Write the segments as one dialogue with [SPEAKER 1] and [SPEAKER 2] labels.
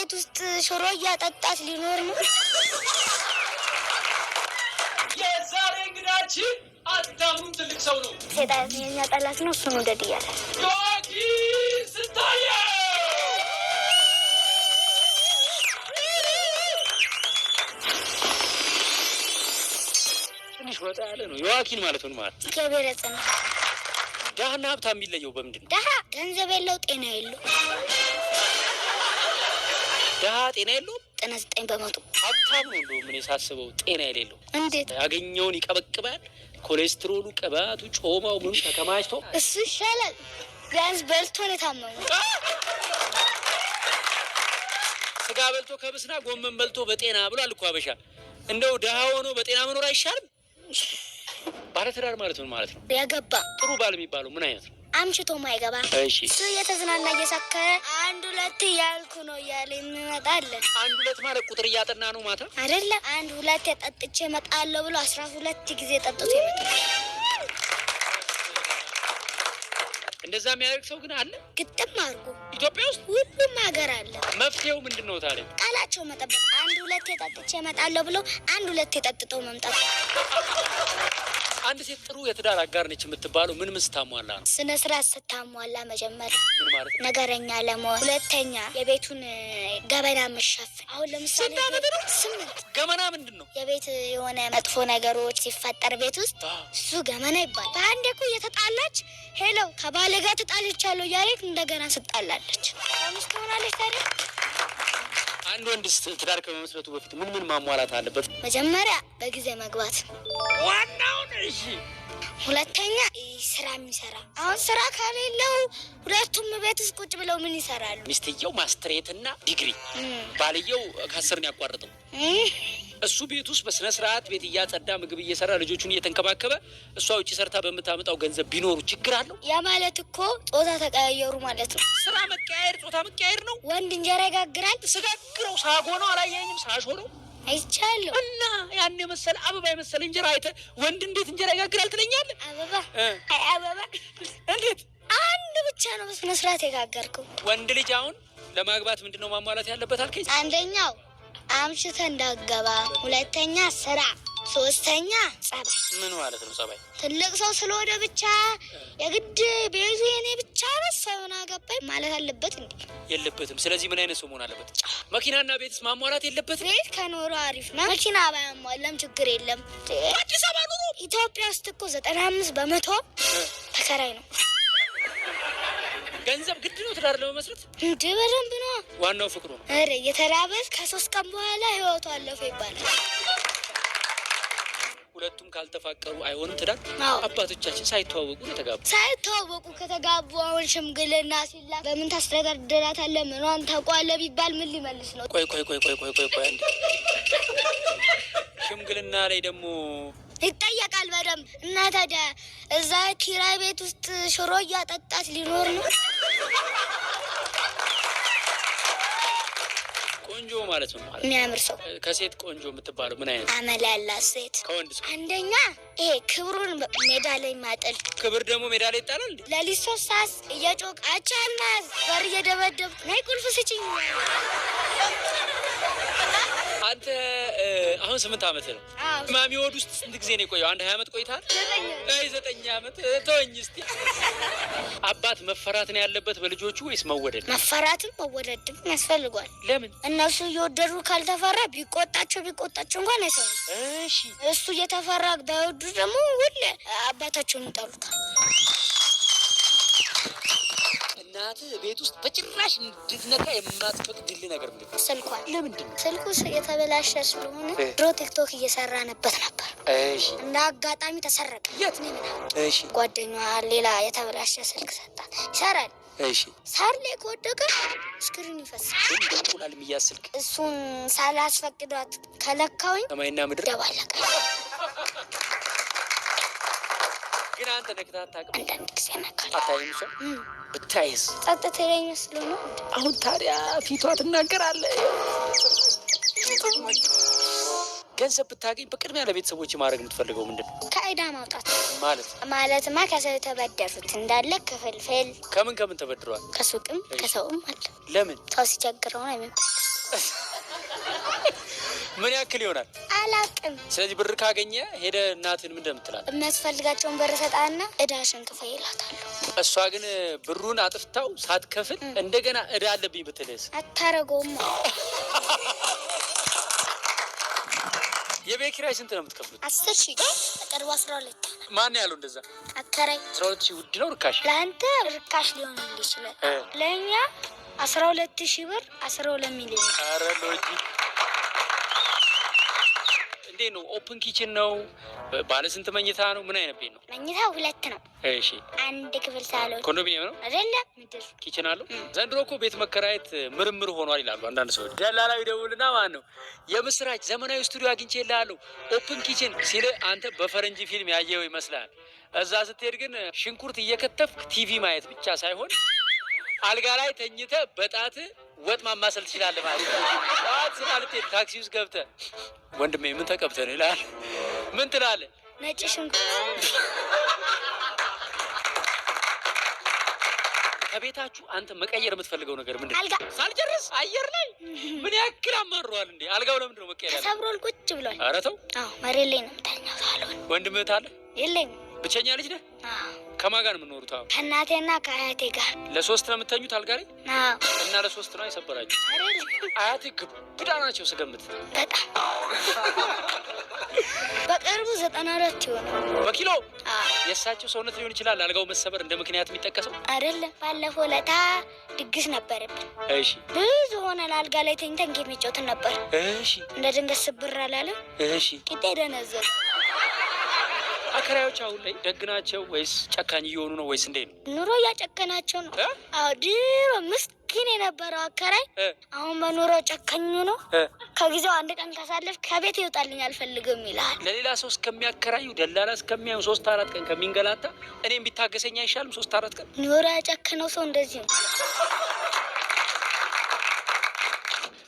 [SPEAKER 1] ቤት ውስጥ ሽሮ እያጠጣት ሊኖር ነው?
[SPEAKER 2] የዛሬ እንግዳችን አታምኑም፣ ትልቅ ሰው ነው።
[SPEAKER 1] ሴጣን የኛ ጠላት ነው። እሱን ውደድ እያለ
[SPEAKER 2] ዮሐንስ ስንታየው። ትንሽ ወጣ ያለ ነው። ዮሐኪን ማለት ምን ማለት?
[SPEAKER 1] እግዚአብሔር ያጽና።
[SPEAKER 2] ድሃና ሀብታም የሚለየው በምንድን ነው?
[SPEAKER 1] ድሀ ገንዘብ የለው፣ ጤና የለው።
[SPEAKER 2] ድሃ ጤና የለውም።
[SPEAKER 1] 99%።
[SPEAKER 2] ሀብታም ነው እንደውም እኔ ሳስበው ጤና የሌለው።
[SPEAKER 1] እንዴት?
[SPEAKER 2] ያገኘውን ይቀበቅባል። ኮሌስትሮሉ፣ ቅባቱ፣ ጮማው ምኑ ተከማችቶ
[SPEAKER 1] እሱ ይሻላል። ቢያንስ በልቶ ነው የታመመው።
[SPEAKER 2] ስጋ በልቶ ከብስና ጎመን በልቶ በጤና ብሏል እኮ አበሻ። እንደው ድሃ ሆኖ በጤና መኖር አይሻልም? ባለትዳር ማለት ምን ማለት ነው?
[SPEAKER 1] ያገባ።
[SPEAKER 2] ጥሩ ባል የሚባለው ምን አይነት ነው?
[SPEAKER 1] አምሽቶ ማይገባ።
[SPEAKER 2] እሺ።
[SPEAKER 1] እሱ እየተዝናና እየሰከረ አንድ ሁለት እያልኩ ነው እያለ የሚመጣ አለ።
[SPEAKER 2] አንድ ሁለት ማለት ቁጥር እያጠና ነው ማታ?
[SPEAKER 1] አይደለም፣ አንድ ሁለት ጠጥቼ እመጣለሁ ብሎ 12 ጊዜ ጠጥቶ ይመጣል።
[SPEAKER 2] እንደዛ የሚያደርግ ሰው ግን አለ።
[SPEAKER 1] ግጥም አድርጎ።
[SPEAKER 2] ኢትዮጵያ ውስጥ?
[SPEAKER 1] ሁሉም ሀገር አለ።
[SPEAKER 2] መፍትሄው ምንድን ነው ታዲያ?
[SPEAKER 1] ቃላቸው መጠበቅ። አንድ ሁለት ጠጥቼ እመጣለሁ ብሎ አንድ ሁለት ጠጥተው መምጣት።
[SPEAKER 2] አንድ ሴት ጥሩ የትዳር አጋር ነች የምትባለው ምን ምን ስታሟላ ነው?
[SPEAKER 1] ስነ ስርዓት ስታሟላ መጀመሪያ።
[SPEAKER 2] ምን ማለት ነው?
[SPEAKER 1] ነገረኛ ለመሆን፣ ሁለተኛ የቤቱን ገበና መሸፈን። አሁን ለምሳሌ
[SPEAKER 2] ስንት ዓመት ነው?
[SPEAKER 1] 8።
[SPEAKER 2] ገመና ምንድን ነው?
[SPEAKER 1] የቤት የሆነ መጥፎ ነገሮች ሲፈጠር ቤት ውስጥ እሱ ገመና ይባላል። በአንዴ እኮ እየተጣላች hello ከባሌ ጋር ተጣልቻለሁ እያለች እንደገና ስጣላለች። ሚስት ትሆናለች ታዲያ?
[SPEAKER 2] አንድ ወንድ ትዳር ከመመስረቱ በፊት ምን ምን ማሟላት አለበት?
[SPEAKER 1] መጀመሪያ በጊዜ መግባት።
[SPEAKER 2] ዋናውን እሺ።
[SPEAKER 1] ሁለተኛ ስራ የሚሰራ። አሁን ስራ ከሌለው ሁለቱም ቤት ውስጥ ቁጭ ብለው ምን ይሰራሉ?
[SPEAKER 2] ሚስትየው ማስትሬትና ዲግሪ፣ ባልየው ከ10 ነው ያቋረጠው። እሱ ቤት ውስጥ በስነ ስርዓት ቤት እያጸዳ፣ ምግብ እየሰራ፣ ልጆቹን እየተንከባከበ፣ እሷ ውጭ ሰርታ በምታመጣው ገንዘብ ቢኖሩ ችግር አለው?
[SPEAKER 1] ያ ማለት እኮ ጾታ ተቀያየሩ ማለት ነው።
[SPEAKER 2] ስራ መቀያየር ጾታ መቀያየር ነው?
[SPEAKER 1] ወንድ እንጀራ ይጋግራል።
[SPEAKER 2] ስጋግረው ሳጎ ነው፣ አላየኝም? ሳሾ ነው።
[SPEAKER 1] አይቻለሁ።
[SPEAKER 2] እና ያን የመሰለ አበባ የመሰለ እንጀራ አይተህ ወንድ እንዴት እንጀራ ይጋግራል ትለኛለህ?
[SPEAKER 1] አበባ። አይ አበባ።
[SPEAKER 2] እንዴት?
[SPEAKER 1] አንድ ብቻ ነው በስነ ስርዓት የጋገርከው።
[SPEAKER 2] ወንድ ልጅ አሁን ለማግባት ምንድነው ማሟላት ያለበት አልከኝ?
[SPEAKER 1] አንደኛው አምሽተህ እንዳትገባ፣ ሁለተኛ ስራ፣ ሶስተኛ ጸባይ።
[SPEAKER 2] ምን ማለት ነው ጸባይ?
[SPEAKER 1] ትልቅ ሰው ስለሆነ ብቻ የግድ ቤቱ የኔ ብቻ ነው ሰውን አገባኝ ማለት አለበት እንዴ?
[SPEAKER 2] የለበትም። ስለዚህ ምን አይነት ሰው መሆን አለበት? መኪናና ቤትስ ማሟላት የለበትም?
[SPEAKER 1] ቤት ከኖረ አሪፍ ነው። መኪና ባያሟላም ችግር የለም።
[SPEAKER 2] አዲስ አበባ ኑሮ
[SPEAKER 1] ኢትዮጵያ ውስጥ እኮ 95% ተከራይ ነው።
[SPEAKER 2] ገንዘብ ግድ ነው ትዳር ለመመስረት?
[SPEAKER 1] እንዴ በደንብ ነው።
[SPEAKER 2] ዋናው ፍቅሩ ነው።
[SPEAKER 1] ኧረ እየተራበ ከ3 ቀን በኋላ ህይወቱ አለፈ ይባላል።
[SPEAKER 2] ሁለቱም ካልተፋቀሩ አይሆንም ትዳር?
[SPEAKER 1] አዎ።
[SPEAKER 2] አባቶቻችን ሳይተዋወቁ ነው የተጋቡ።
[SPEAKER 1] ሳይተዋወቁ ከተጋቡ አሁን ሽምግልና ሲላክ በምን ታስተዳድራታለህ? ምኗን ታውቀዋለህ ቢባል ምን ሊመልስ ነው?
[SPEAKER 2] ቆይ ቆይ ቆይ ቆይ ቆይ ቆይ ቆይ አንዴ። ሽምግልና ላይ ደግሞ
[SPEAKER 1] ይጠየቃል በደንብ። እና ታዲያ እዛ ኪራይ ቤት ውስጥ ሽሮ እያጠጣት ሊኖር ነው?
[SPEAKER 2] ቆንጆ ማለት ምን ማለት ነው?
[SPEAKER 1] የሚያምር ሰው።
[SPEAKER 2] ከሴት ቆንጆ የምትባለው ምን አይነት?
[SPEAKER 1] አመል ያላት ሴት።
[SPEAKER 2] ከወንድስ?
[SPEAKER 1] አንደኛ ይሄ ክብሩን ሜዳ ላይ ማጠል።
[SPEAKER 2] ክብር ደግሞ ሜዳ ላይ ይጣላል እንዴ?
[SPEAKER 1] ለሊት 3 ሰዓት እየጮክ አቻልማዝ በር እየደበደብኩ ነይ ቁልፍ ስጭኝ።
[SPEAKER 2] አንተ አሁን 8 ዓመት ነው።
[SPEAKER 1] አዎ።
[SPEAKER 2] ማሚ ሆድ ውስጥ ስንት ጊዜ ነው የቆየው? አንድ 20 ዓመት ቆይተሃል?
[SPEAKER 1] 9።
[SPEAKER 2] አይ 9 ዓመት ተወኝ እስቲ። አባት መፈራት ነው ያለበት በልጆቹ ወይስ መወደድ?
[SPEAKER 1] መፈራትም መወደድም ያስፈልጓል።
[SPEAKER 2] ለምን?
[SPEAKER 1] እነሱ እየወደዱ ካልተፈራ ቢቆጣቸው እንኳን አይሰሙም።
[SPEAKER 2] እሺ።
[SPEAKER 1] እሱ እየተፈራ ባይወዱ ደግሞ ሁሌ አባታቸውን ይጠሉታል።
[SPEAKER 2] እናትህ ቤት ውስጥ በጭራሽ እንድትነካ የማትፈቅድልህ ነገር ምንድን ነው?
[SPEAKER 1] ስልኳን።
[SPEAKER 2] ለምንድን ነው?
[SPEAKER 1] ስልኩ የተበላሸ ስለሆነ ድሮ ቲክቶክ እየሰራንበት ነበር። እንደ አጋጣሚ ተሰረቀ።
[SPEAKER 2] የት?
[SPEAKER 1] እኔ ምን አውቅ? ጓደኛዋ ሌላ የተበላሸ ስልክ ሰጣት። ይሰራል። ሳር ላይ ከወደቀ screen ይፈሳል።
[SPEAKER 2] ግን እንደ እንቁላል የሚያዝ ስልክ።
[SPEAKER 1] እሱን ሳላስፈቅዷት ከለካውኝ
[SPEAKER 2] ሰማይና ምድር
[SPEAKER 1] ደባለቀ።
[SPEAKER 2] ግን አንተ ነክተህ አታውቅም?
[SPEAKER 1] አንዳንድ ጊዜ ነካለሁ።
[SPEAKER 2] አታይም? እሷ ብታይስ?
[SPEAKER 1] ጸጥ ትለኝ መስሎ ነው።
[SPEAKER 2] አሁን ታዲያ ፊቷ ትናገራለህ። ገንዘብ ብታገኝ በቅድሚያ ለቤተሰቦች ማድረግ የምትፈልገው ምንድን ነው?
[SPEAKER 1] ከዕዳ ማውጣት።
[SPEAKER 2] ማለት?
[SPEAKER 1] ማለትማ ከሰው የተበደሩት እንዳለ ክፍልፍል።
[SPEAKER 2] ከምን ከምን ተበድረዋል?
[SPEAKER 1] ከሱቅም ከሰውም አለ።
[SPEAKER 2] ለምን?
[SPEAKER 1] ሰው ሲቸግረው ነው የሚበደረው።
[SPEAKER 2] ምን ያክል ይሆናል?
[SPEAKER 1] አላቅም።
[SPEAKER 2] ስለዚህ ብር ካገኘ ሄደ እናትን ምን እንደምትላት?
[SPEAKER 1] የሚያስፈልጋቸውን ብር ሰጣና እዳሽን ክፈይ እላታለሁ።
[SPEAKER 2] እሷ ግን ብሩን አጥፍታው ሳትከፍል እንደገና እዳ አለብኝ ብትልስ?
[SPEAKER 1] አታረገውም።
[SPEAKER 2] የቤት ኪራይ ስንት ነው የምትከፍሉት?
[SPEAKER 1] 10,000፣ በቅርቡ 12።
[SPEAKER 2] ማን ያለው እንደዛ?
[SPEAKER 1] አከራይ።
[SPEAKER 2] 12,000 ውድ ነው ርካሽ?
[SPEAKER 1] ለአንተ ርካሽ ሊሆን ይችላል፣ ለእኛ 12,000 ብር 12 ሚሊዮን።
[SPEAKER 2] ኧረ logic! እንዴት ነው? Open kitchen ነው? ባለ ስንት መኝታ ነው? ምን አይነት ቤት ነው?
[SPEAKER 1] መኝታ ሁለት ነው። አንድ ክፍል ሳሎን።
[SPEAKER 2] ኮንዶሚኒየም ነው?
[SPEAKER 1] አይደለም፣ ምድር።
[SPEAKER 2] Kitchen አለው። ዘንድሮ እኮ ቤት መከራየት ምርምር ሆኗል ይላሉ አንዳንድ ሰዎች። ደላላው ይደውልና ማለት ነው፣ የምስራች፣ ዘመናዊ ስቱዲዮ አግኝቼልሃለሁ፣ open kitchen ሲል አንተ በፈረንጅ ፊልም ያየው ይመስላል። እዛ ስትሄድ ግን ሽንኩርት እየከተፍክ ቲቪ ማየት ብቻ ሳይሆን አልጋ ላይ ተኝተህ በጣት ወጥ ማማሰል ትችላለህ ማለት ነው። ጠዋት ስራ ልትሄድ ታክሲ ውስጥ ገብተህ ወንድሜ ምን ተቀብተህ ነው ይልሃል። ምን ትላለህ?
[SPEAKER 1] ነጭ ሽንኩርት።
[SPEAKER 2] ከቤታችሁ አንተ መቀየር የምትፈልገው ነገር ምንድን ነው?
[SPEAKER 1] አልጋ።
[SPEAKER 2] ሳልጨርስ አየር ላይ ምን ያክል አማረዋል እንዴ? አልጋው ለምንድን ነው መቀየር ያለበት?
[SPEAKER 1] ተሰብሮል፣ ቁጭ ብሏል።
[SPEAKER 2] ኧረ ተው።
[SPEAKER 1] አዎ፣ መሬት ላይ ነው የምተኛው ሳሎን።
[SPEAKER 2] ወንድምህ እህት አለ?
[SPEAKER 1] የለኝም።
[SPEAKER 2] ብቸኛ ልጅ ነህ?
[SPEAKER 1] አዎ።
[SPEAKER 2] ከማን ጋር ነው የምትኖሩት? አሁን?
[SPEAKER 1] ከእናቴና ከአያቴ ጋር።
[SPEAKER 2] ለሶስት ነው የምተኙት አልጋ ላይ?
[SPEAKER 1] አዎ።
[SPEAKER 2] እና ለሶስት ነው የሰበራችሁ?
[SPEAKER 1] አይደለም።
[SPEAKER 2] አያትህ ግብዳ ናቸው ስገምት።
[SPEAKER 1] በጣም። በቅርቡ 94 ይሆናል።
[SPEAKER 2] በኪሎ?
[SPEAKER 1] አዎ።
[SPEAKER 2] የእሳቸው ሰውነት ሊሆን ይችላል አልጋው መሰበር እንደ ምክንያት የሚጠቀሰው?
[SPEAKER 1] አይደለም። ባለፈው ለታ ድግስ ነበረብን። ብዙ ሆነን አልጋ ላይ ተኝተን game እየተጫወትን ነበር። እንደ ድንገት ስብር አላለም። ቂጤ ደነዘዘ።
[SPEAKER 2] አከራዮች አሁን ላይ ደግ ናቸው ወይስ ጨካኝ እየሆኑ ነው ወይስ እንዴት ነው?
[SPEAKER 1] ኑሮ እያጨከናቸው ነው።
[SPEAKER 2] እ?
[SPEAKER 1] አዎ፣ ድሮ ምስኪን የነበረው አከራይ አሁን በኑሮ ጨካኝ ነው። ከጊዜው አንድ ቀን ካሳለፍ ከቤት ይወጣልኝ አልፈልግም ይልሃል።
[SPEAKER 2] ለሌላ ሰው እስከሚያከራዩ፣ ደላላ እስከሚያዩ 3-4 ቀን ከሚንገላታ እኔም ቢታገሰኝ አይሻልም? 3-4 ቀን።
[SPEAKER 1] ኑሮ ያጨከነው ሰው እንደዚህ ነው።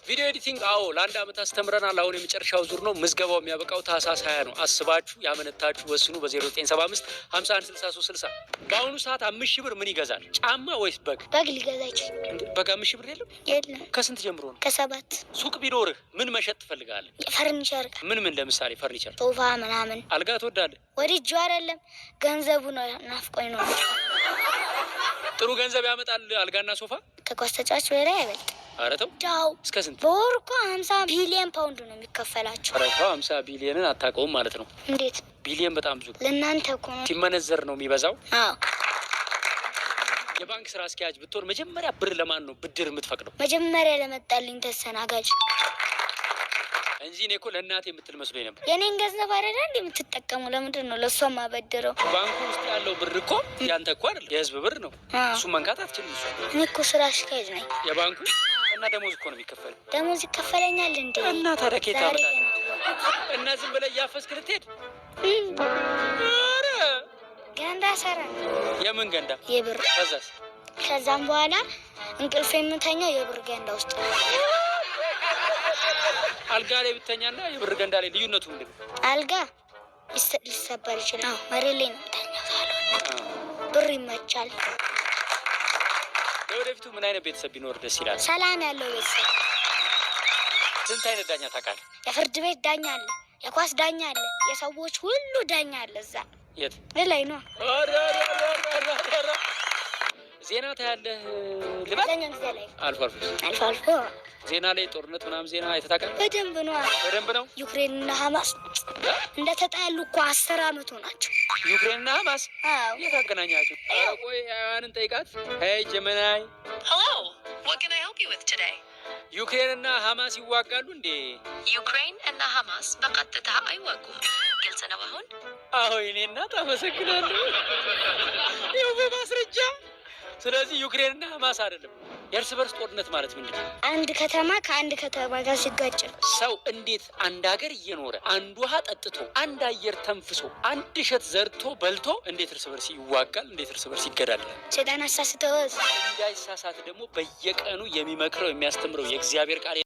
[SPEAKER 2] Video editing፣ አዎ፣ ለአንድ ዓመት አስተምረናል። አሁን የመጨረሻው ዙር ነው። ምዝገባው የሚያበቃው ታህሳስ 20 ነው። አስባችሁ ያመነታችሁ ወስኑ። በ0975 51 63 60። በአሁኑ ሰዓት 5,000 ብር ምን ይገዛል? ጫማ ወይስ በግ?
[SPEAKER 1] በግ ሊገዛ ይችል።
[SPEAKER 2] እንዴ፣ በግ 5,000 ብር የለም?
[SPEAKER 1] የለም።
[SPEAKER 2] ከስንት ጀምሮ ነው?
[SPEAKER 1] ከሰባት።
[SPEAKER 2] ሱቅ ቢኖርህ ምን መሸጥ ትፈልጋለህ?
[SPEAKER 1] የፈርኒቸር ዕቃ።
[SPEAKER 2] ምን ምን? ለምሳሌ ፈርኒቸር?
[SPEAKER 1] ሶፋ ምናምን።
[SPEAKER 2] አልጋ ትወዳለህ?
[SPEAKER 1] ወድጄው አይደለም፣ ገንዘቡ ነው ናፍቆኝ ነው።
[SPEAKER 2] ጥሩ ገንዘብ ያመጣል አልጋና ሶፋ?
[SPEAKER 1] ከኳስ ተጫዋች በላይ አይበልጥ።
[SPEAKER 2] ኧረ ተው።
[SPEAKER 1] ዳው።
[SPEAKER 2] እስከ ስንት?
[SPEAKER 1] በወር እኮ 50 ቢሊዮን ፓውንድ ነው የሚከፈላቸው።
[SPEAKER 2] ኧረ ተው፣ 50 ቢሊዮንን አታውቀውም ማለት ነው።
[SPEAKER 1] እንዴት?
[SPEAKER 2] ቢሊዮን በጣም ብዙ።
[SPEAKER 1] ለእናንተ እኮ ነው።
[SPEAKER 2] ሲመነዘር ነው የሚበዛው።
[SPEAKER 1] አዎ።
[SPEAKER 2] የባንክ ስራ አስኪያጅ ብትሆን መጀመሪያ ብር ለማን ነው ብድር የምትፈቅደው?
[SPEAKER 1] መጀመሪያ ለመጣልኝ ተስተናጋጅ።
[SPEAKER 2] እንጂ እኔ እኮ ለእናቴ የምትል መስሎኝ ነበር።
[SPEAKER 1] የኔን ገንዘብ አይደለ እንዴ የምትጠቀሙ? ለምንድን ነው ለእሷ ማበድረው?
[SPEAKER 2] ባንኩ ውስጥ ያለው ብር እኮ ያንተ እኮ አይደል፣ የህዝብ ብር ነው። እሱ መንካት አትችልም። እሱ
[SPEAKER 1] እኔ እኮ ስራ አስኪያጅ ነኝ።
[SPEAKER 2] የባንኩ እና ደሞዝ እኮ ነው የሚከፈል።
[SPEAKER 1] ደሞዝ ይከፈለኛል እንዴ?
[SPEAKER 2] እና ታዲያ ከየት
[SPEAKER 1] ዛሬ
[SPEAKER 2] ታመጣለህ?
[SPEAKER 1] ገና አወቅሁ።
[SPEAKER 2] እና ዝም ብለህ እያፈስክ ልትሄድ? ኧረ
[SPEAKER 1] ገንዳ ሰራ።
[SPEAKER 2] የምን ገንዳ?
[SPEAKER 1] የብር።
[SPEAKER 2] ከዛስ?
[SPEAKER 1] ከዛም በኋላ እንቅልፍ የምተኛው የብር ገንዳ ውስጥ ነው።
[SPEAKER 2] አልጋ ላይ ብተኛና የብር ገንዳ ላይ ልዩነቱ ምንድን ነው?
[SPEAKER 1] አልጋ ሊሰበር ይችላል። አዎ፣ መሬት ላይ ነው የምተኛው ሳሎን። ብር ይመቻል።
[SPEAKER 2] ለወደፊቱ ምን አይነት ቤተሰብ ቢኖር ደስ ይላል?
[SPEAKER 1] ሰላም ያለው ቤተሰብ።
[SPEAKER 2] ስንት አይነት ዳኛ ታውቃለህ?
[SPEAKER 1] የፍርድ ቤት ዳኛ አለ፣ የኳስ ዳኛ አለ፣ የሰዎች ሁሉ ዳኛ አለ። እዛ
[SPEAKER 2] የት?
[SPEAKER 1] ላይ ነው።
[SPEAKER 2] ኧረ ኧረ ኧረ ኧረ ኧረ! ዜና ታያለህ ልበል?
[SPEAKER 1] አብዛኛውን ጊዜ ላይ።
[SPEAKER 2] አልፎ አልፎ?
[SPEAKER 1] አልፎ አልፎ።
[SPEAKER 2] ዜና ላይ ጦርነት ምናምን ዜና አይተህ ታውቃለህ?
[SPEAKER 1] በደንብ ነው።
[SPEAKER 2] በደንብ ነው።
[SPEAKER 1] ዩክሬንና ሀማስ እንደተጣሉ እኮ 10 አመቱ ናቸው።
[SPEAKER 2] ዩክሬንና ሀማስ?
[SPEAKER 1] አዎ።
[SPEAKER 2] የት አገናኛቸው? ኧረ ቆይ አያንን ጠይቃት። Hey Gemini.
[SPEAKER 3] Hello, what can I help you with today?
[SPEAKER 2] ዩክሬንና ሀማስ ይዋጋሉ እንዴ?
[SPEAKER 3] ዩክሬን እና ሐማስ በቀጥታ አይዋጉም። ግልጽ ነው አሁን?
[SPEAKER 2] አዎ የኔ እናት፣ አመሰግናለሁ። ይኸው በማስረጃ። ስለዚህ ዩክሬንና ሀማስ አይደለም። የእርስ በርስ ጦርነት ማለት ምንድን ነው?
[SPEAKER 1] አንድ ከተማ ከአንድ ከተማ ጋር ሲጋጭ ነው።
[SPEAKER 2] ሰው እንዴት አንድ ሀገር እየኖረ፣ አንድ ውሃ ጠጥቶ፣ አንድ አየር ተንፍሶ፣ አንድ እሸት ዘርቶ በልቶ እንዴት እርስ በርስ ይዋጋል? እንዴት እርስ በርስ ይገዳደላል?
[SPEAKER 1] ሰይጣን አሳስተው።
[SPEAKER 2] እንዳይሳሳት ደግሞ በየቀኑ የሚመክረው የሚያስተምረው የእግዚአብሔር ቃል